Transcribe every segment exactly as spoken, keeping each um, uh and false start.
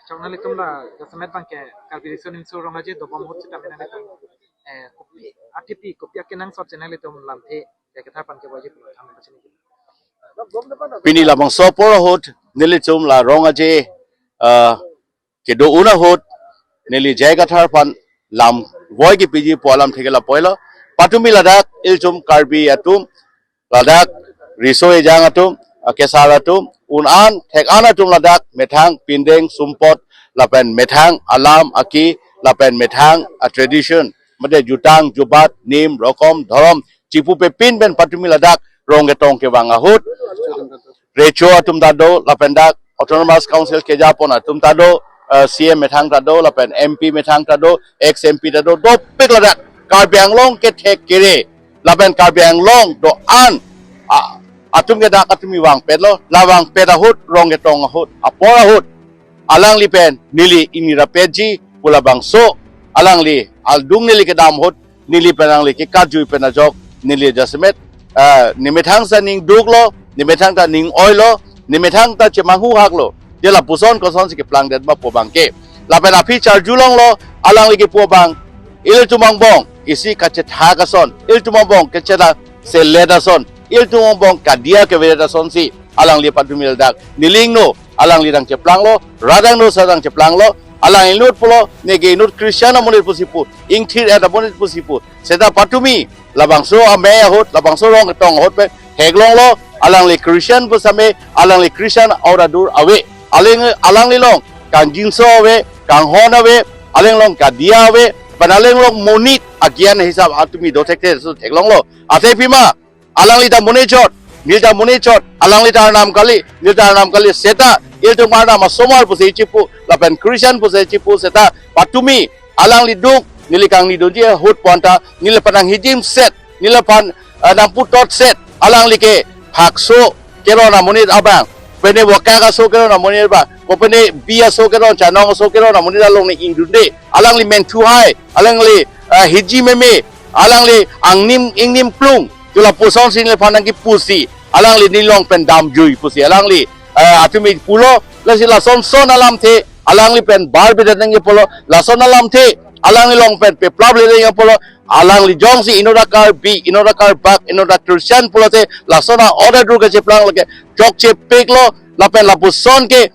Chok nanglitum la jasemet abangke Karbi Riso Nimso Rong Aje dobom ahut sitame nanglitum, eh, kopi atepi kopi akenangsot si nanglitum lamthe J I Kathar aphan kevoiji pulo than pachini. Pini labangso apor ahut nelitum la Rong Aje, ah, kedo-un ahut neli J I Kathar aphan lamvoi kepiji pu alamthe ke lapu-elo. Patumi ladak ilitum Karbi atum, ladak riso ejang atum, ah, kesar atum, un-an thek-an atum ladak methang pindeng sumpot lapen methang alam aki lapen methang, ah, tradition, mate jutang jubat, nim, rokom, dhorom, chipupe pin pen patumi ladak rong ketong kevang ahut recho atum ta do, lapen dak Autonomous Council kejapon atum ta do, eh, C M methang ta do, lapen M P methang ta do, ex M P ta do, dopik ladak Karbi Anglong kethek kere, lapen Karbi Anglong do-an, ah, atum ke dak atum kevangpetlo, la vangpet ahut, rong ketong ahut, apor ahut, alangli pen neli ingni rapetji pu labangso, alangli adung neli kedam ahut, neli pen alangli ke kajui pen ajok, neli jasemet, ah, nemethang ta ning duklo, nemethang ta ning oilo, nemethang ta chemanghu haklo. Je lapuson kosonsi keplangdet ma pu abangke. Lapen aphi charjulonglo, alangli kepu abang, ilitum angbong isi kachethak ason, ilitum angbong kachethak selet ason, ilitum angbong kadia kevedet asonsi alangli patumi ladak neli ingno, alangli dang cheplanglo, rat angno ta dang cheplanglo, alang inut pulo, neke inut Christian amonit pusi pu, ingthir-et amonit pusi pu. Seta patumi labangso amei ahut, labangso rong ketong ahut pen theklonglo, alangli Christian pu same, alangli Christian aura dur ave. Alang, alangli along kangjinso ave, kanghon ave, alang along kadia ave, pen alang along monit agyan hisap atumi do thekthe, so theklonglo. Athe pima, alangli ta monit chot, neli ta monit chot, alangli ta arnam kali, neli ta arnam kali, seta ilitum arnam asomar pusi chipu, lapen Christian pusi chipu, seta patumi alangli adung neli kangnidunji ahut pu anta neliphan nanghijim set, neliphan, eh, nangputot set, alangli ke hakso keron amonit abang, pene wokak aso keron amonit abang, kopene bi aso keron, chanong aso keron amonit along ne ingdunde, alangli menthu hai, alangli, eh, hiji meme, alangli angnim ingnim plung, tu lapusonsi neliphan nangkipusi, alangli neli along pen damjui pusi, alangli, eh, atumi pulo, lasi lason son alamthe, alangli pen barbedet nangji pulo, lason alamthe, alangli along pen peplapledet nangji pulo, alangli jongsi inut a Karbi, inut a Karbak, inut a Christian pulote, lason a-order dur kacheplang lake, chokchepiklo, lapen lapuson ke,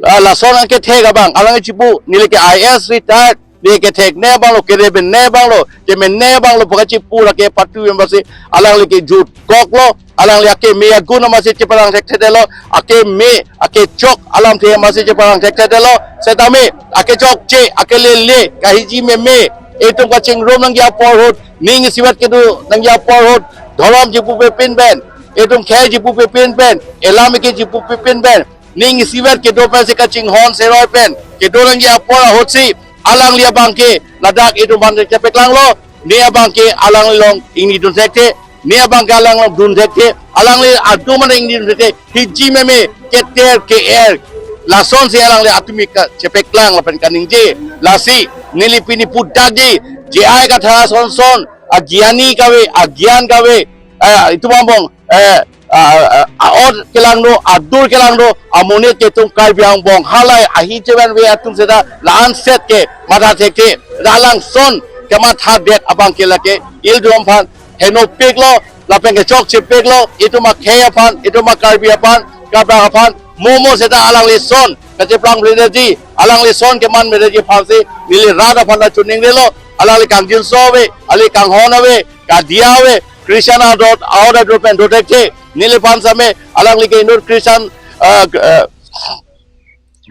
ah, lason akethek abang, alang chipu, neli ke I A S retired, neli kethekne abanglo, kerebenne abanglo, kemenne abanglo, pu kachipu lake patu yang basi, alangli ke jutkoklo, alangli akeme agun amatsi cheparang thekthedetlo, akeme, akechok alamthe amatsi cheparang thekthedetlo, setame, akechokche, akelele, kahiji meme, itum kachingrum nangji apor ahut, ning isivet kedo nangji apor ahut, dhorom chipupe pin pen, itum khei chipupe pin pen, elam eke chipupe pin pen, ning isivet kedo pensi kachinghon seroi pen kedo nangji apor ahutsi alangli abangke ladak itum aphan chepeklanglo, ne abangke alangli along ingnidun thekthe, ne abangke alang along dun thekthe, alangli adung mane ingnidun thekthe, hiji meme keter ke-er, lasonsi alangli atumi kachepeklang lapen kaningje, lasi neli pini pudakji, J I Kathar ason son, agyani kave, agyan kave, eh, itum angbong, eh, ah, ah, a-ot kelang do, adur kelang do, amonit ke itum Karbi angbong halai ahi chevanve atum seta la-an set ke matha thekthe, la alangson kemathadet abangke lake ilitum aphan henopiklo, lapen kechokchepiklo, itum akhei aphan, itum a Karbi aphan, Karbak aphan, momo seta alangli son kacheplangbreji, alangli son kemanbreji aphansi neli rat aphan ta choningrelo, alangli kangjinso ave, alangli kanghon ave, kadia ave, Christian adot, a-order dur pen do thekthe, neliphan same, alangli ke inut Christian, ah, ah,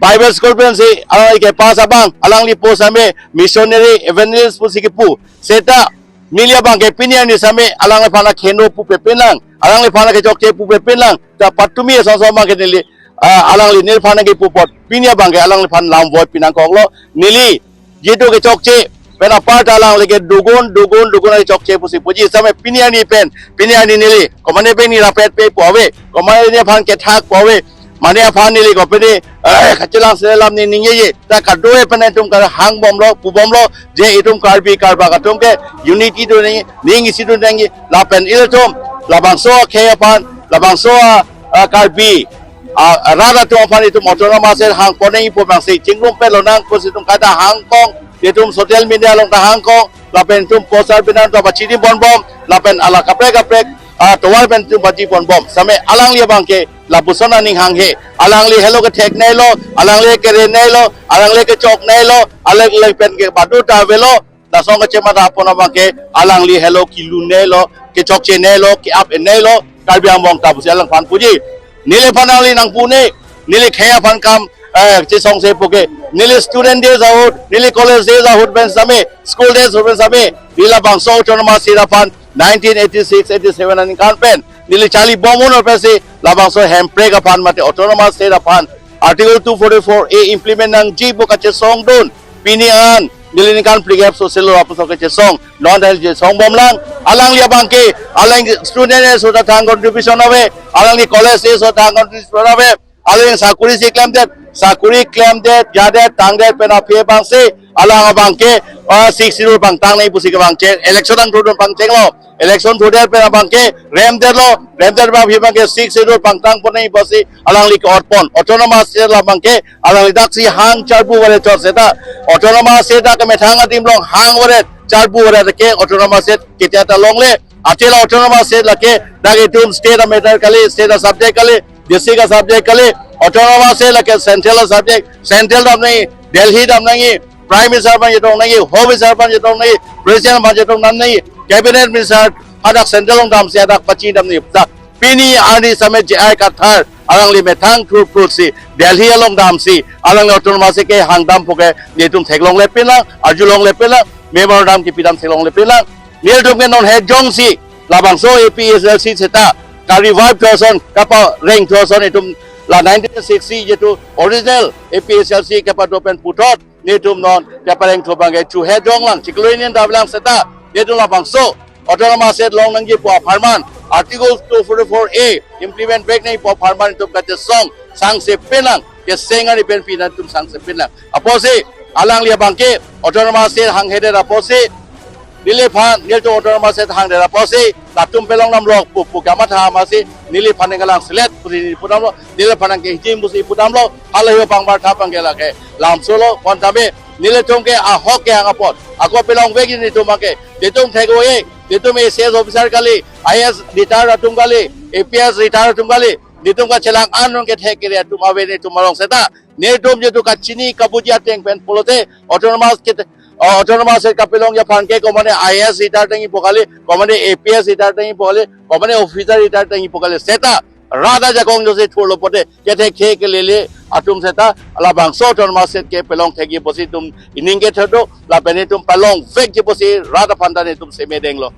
Bible school pensi, alangli kepass abang, alangli pu same, missionary, evangelist pusi kepu. Seta, neli abangke pini arni same, alangliphan akheno pupe pinlang, alangliphan akechokche pupe pinlang, ta patumi ason son abangke neli, ah, alangli neliphan nangkepu apot, pini abangke alangliphan lamvoi pinangkoklo, neli, jitu kechokche, pen apar ta alangli ke dugun, dugun, dugun akechokche pusi puji same pini arni pen, pini arni neli, komane pen neli rapetpe pu ave, komane neliphan kethak pu ave, mane aphan neli kopine, eh, kachelang selam ne ningjeje, ta kado-an pen itum kar hangbomlo, pubomlo, je itum Karbi Karbak atum ke, unity dun nangji, ning isi dun nangji, lapen ilitum, labangso akhei aphan, labangso a, a Karbi, A, rat atum aphan itum autonomous state hangpon nangji pu abangsi chingrum pet lonang pusi itum kaita hangkong, itum social media along ta hangkong, lapen itum poster banner ta pachini ponbom, lapen hala kaprek kaprek, ah, tovar pen itum pachi ponbom. Same alangli abangke lapuson aning hanghe. Alangli helo kethek nelo, alangli kere nelo, alangli kechok nelo, alangli pen ke badu ta avelo, lason kachematha pon abangke alangli helo kilu nelo, kechokche nelo, ke-ap nelo, Karbi angbong ta pusi alangphan puji. Neliphan alangli nangpu ne, neli khei aphan kam, eh, chesongse puke. Neli student days ahut, neli college days ahut pen same, school days ahut pen same, neli labangso autonomous state aphan nineteen eighty-six eighty-seven aningkan pen neli charli bom un-e pensi labangso hemprek aphan mate autonomous state aphan Article two forty-four A implement nangji pu kachesongdun. Pini an neli ningkan phlikep soselo apotsi kachesong. Non dal chesong bomlang. Alangli abangke, alangli student days ahut ta thang contribution ave, alangli college days ahut ta thang contribution ave, alangli sakori si klemdet, sakori klemdet, jadet, tangdet pen aphi abangsi, alang abangke, ah, Sixth Schedule pangtang nangji pusi kevangcheng, election angtodun pangchenglo. Election thodet pen abangke remdetlo, remdet abang aphi abangke Sixth Schedule pangtang pon nangji pusi alangli ke-ot pon. Autonomous state labangke alangli daksi hang charbu varet chot seta. Autonomous state dak kemethang adim along hang varet, charbu varet ke autonomous state ketia ta longle. Athe la autonomous state lake dak itum state a-matter kali, state a-subject kali, district a-subject kali. Autonomous state lake central a-subject, central dam nangji, Delhi dam nangji, Prime Minister aphan chetong nangji, Home Minister aphan chetong nangji, President aphan chetong dam nangji, Cabinet Minister hadak central along damsi hadak pachini dam nangji. Dak pini arni same J I Kathar alangli methang thurphul si Delhi along damsi alangli autonomous state kehang dam puke netum theklongle pinlang, arjulongle pinlang, memorandum kepidam theklongle pinlang. Netum ke non hejongsi labangso A P H L C seta ka-revive thoson, kapareng thoson itum la nineteen sixty jitu original A P H L C kepado pen puthot netum non kapareng tho abangke chu hejonglang, chiklo inin damlang seta netum labangso autonomous state long nangji pu apharman, Article two forty-four A implement back nangji pu apharman itum kachesong sangse pinlang, keseng ari pen pini an itum sangse pinlang. Apotsi alangli abangke autonomous state hanghedet apotsi, neliphan, nelitum autonomous state hangdet apotsi latum pelong damlo pu pu kamatha amatsi neliphan ningkalang selet pusi neli pudamlo, neliphan nangkehijim pusi pudamlo, halayo pangbar thap abangke lake lamsolo. Kontame nelitum ke ahok kehang apot ako pelongvekji netum abangke, netum thek-o-e, netum A C S officer kali, I A S retired atum kali, A P S retired atum kali, netum kachelang anun kethek kere atum ave netum along seta. Netum jitu kachini kabuji ateng pen pulote autonomous ke, uh, autonomous state kapelongji aphan ke komane I A S retired nangji pu kali, komane A P S retired nangji pu kali, komane officer retired nangji pu kali seta rat ajakong jose thurlo pote kethekthe kelele atum seta labangso autonomous state kepelong thekji pusi itum ining kethe do, lapen itum pelongvekji pusi rat aphan ta netum semedenglo.